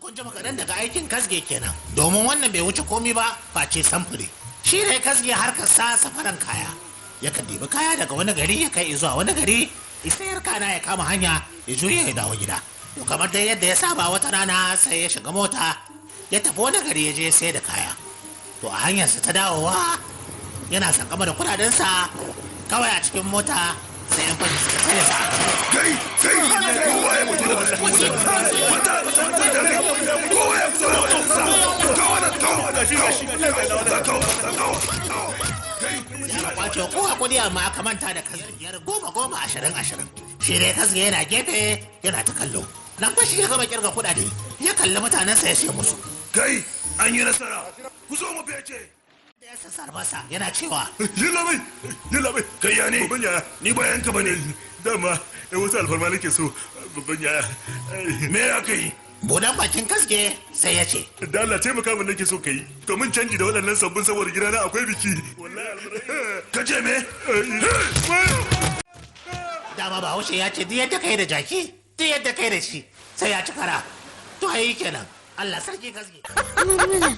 Kun ji kaɗan daga aikin Kasge kenan, domin wannan bai wuce komi ba face samfuri. Shi ne Kasge harkar sa safaran kaya. Yakan ɗibi kaya daga wani gari ya kai zuwa wani gari, isayar kana ya kama hanya ya juya ya dawo gida. To kamar dai yadda ya saba, wata rana sai ya shiga mota ya tafi wani gari ya je sai da kaya. To a hanyarsa ta dawowa yana sakama da kudadensa kawai a cikin mota, sai yan fashi suka tare sa. Kai, kai, kowa ya fito daga cikin motar. Kwanta, kwanta kai, kowa ya fito daga cikin sa. Kawo nan, kawo, kawo, kawo, kawo. Sai aka kwace wa kowa kudi, amma aka manta da Kasge, biyar, goma goma, ashirin ashirin. Shi dai Kasge yana gefe yana ta kallo. Nan fashi ya gama kirga kudade, ya kalli mutanensa ya ce musu: Kai, an yi nasara, ku zo mu fece. Da ya sassar masa yana cewa: Yalla bai, yalla bai. Kai, ya ne? Babban yaya. Ni ba yanka bane. Dama wasu alfarma nake so, babban yaya. Me ya kai? Budan bakin Kasge sai ya ce: Da Allah taimaka min nake so ka yi. Ka mun canji da waɗannan sabbin saboda gidana akwai biki. Wallahi alfarma. Ka ce me? Dama Bahaushe ya ce duk yadda kai da jaki, duk yadda kai da shi, sai ya ci kara. To ai kenan, Allah sarki Kasge. Murmula.